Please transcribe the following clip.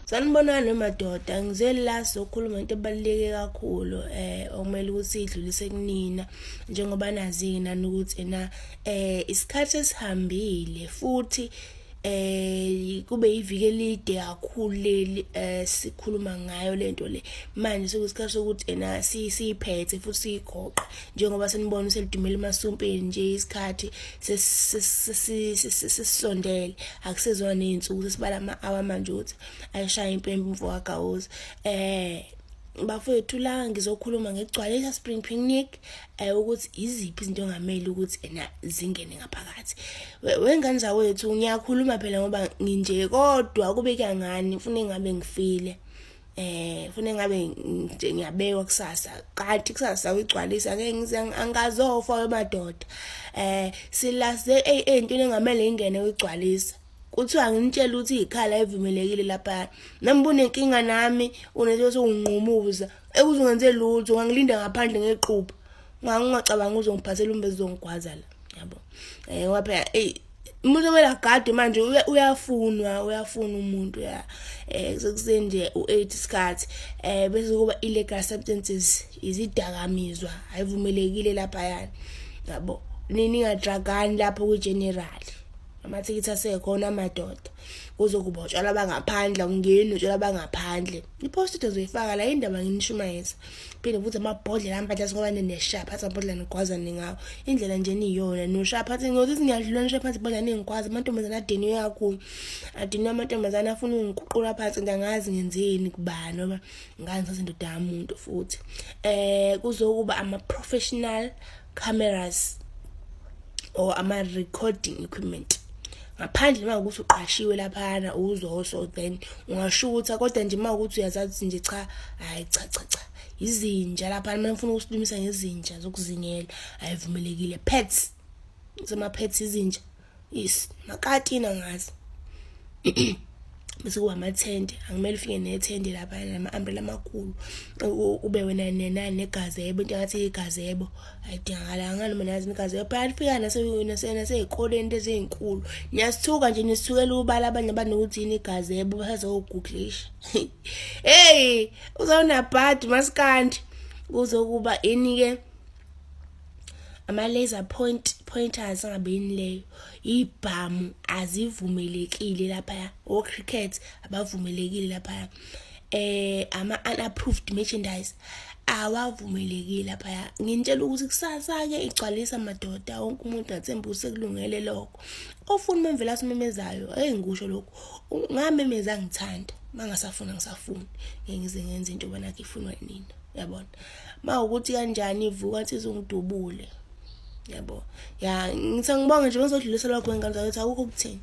Sanibonani madoda, ngize la sizokhuluma ngento ebaluleke kakhulu okumele ukuthi siyidlulise kunina njengoba nazi-ke nani ukuthi ena isikhathi sesihambile futhi kube iviki elide kakhulu leli sikhuluma ngayo lento le. Manje sekuyisikhathi sokuthi ena siyiphethe futhi siyigoqe njengoba senibona selidumela emasumpeni nje isikhathi sesisondele, akusezona ney'nsuku, sesibala ama-hour manje ukuthi ayishaya impempe umfo kaGawuzi. Bafowethu, la ngizokhuluma ngegcwalisa spring picnic, ukuthi iziphi izinto ongamele ukuthi ena zingene ngaphakathi. Wengane zawethu, ngiyakhuluma phela ngoba nginje, kodwa kube kuyangani ufune ngabe ngifile, fune ngabe nje ngiyabekwa kusasa, kanti kusasa uyigcwalisa ngeke ngize angazofa wemadoda. Silase ey'ntweni engamele ingene uyigcwalisa. Kuthiwa nginitshela ukuthi iy'khala evumelekile lapha, noma unenkinga nami unento sowunqumuza ekuze ungenze lutho, ungangilinda ngaphandle ngequpha, ungacabanga uzongiphathela umbe uzongigwaza la, yabo. Ngoba phela eyi umuntu kumele agade manje, uyafunwa, uyafuna umuntu ya sekuseni nje u8 isikhathi. Bese kuba illegal substances, izidakamizwa ayivumelekile lapha yani, yabo. Ningadragani lapho kwi-general, amathikithi asekhona amadoda, kuzokuba utshwala bangaphandle, awungeni utshwala bangaphandle. I-post ngizoyifaka la indaba nginishumayeza. Phinde futhi amabhodlela ampatha ngoba nineshaya phansi amabhodlela nigwazane ngawo indlela nje niyona, noshaya phansi ngokuthi ngiyadlula nishaye phansi ibhodlela ningigwaza. Amantombazane adiniwe kakhulu, adiniwe amantombazane afuna ungiguqula phansi, ngiyangazi ngenzeni kubani ngoba ngangithatha indoda yamuntu. Futhi kuzokuba ama-professional cameras or ama-recording equipment ngaphandle uma ukuthi uqashiwe laphana uzoso, then ungashutha, kodwa nje uma ukuthi uyazazi nje, cha, hayi, cha cha cha. Izinja laphana, uma ufuna ukusilumisa ngezinja zokuzingela, ayivumelekile. Pets, zama-pets, izinja, yes, makati ngazi. Bese kuba amathende, angimele ufike nethende lapha nama-umbrella amakhulu, ube wena nena negazebo, into engathi igazebo ayidingakalanga noma nazi igazebo phela lifika nasey'koleni lezi ey'nkulu. Niyasithuka nje, nisithukela ubala abanye abanokuthi yini igazebo, basazogooglisha. Hey, uzawunabhadi masikandi. Kuzokuba ini-ke? Ama-laser pointers angabe yini leyo, ibhamu azivumelekile laphaya, o-cricket abavumelekile laphaya, ama-unapproved merchandise awavumelekile laphaya. Nginitshela ukuthi kusasa-ke igcwalisa madoda, wonke umuntu athemba usekulungele lokho. Ofuna umemvela asimemezayo, hey, ngikusho lokhu ngamemeza ngithanda, mangasafuna ngisafuni, ngeke ngize ngenze into bona ifunwa nina, yabona. Mawukuthi kanjani ivuka insizwa ungidubule, yabo. Ya, ngithi angibonge nje, ngizodlulisa lokho ngengane zakwethu, akukho ukuthini.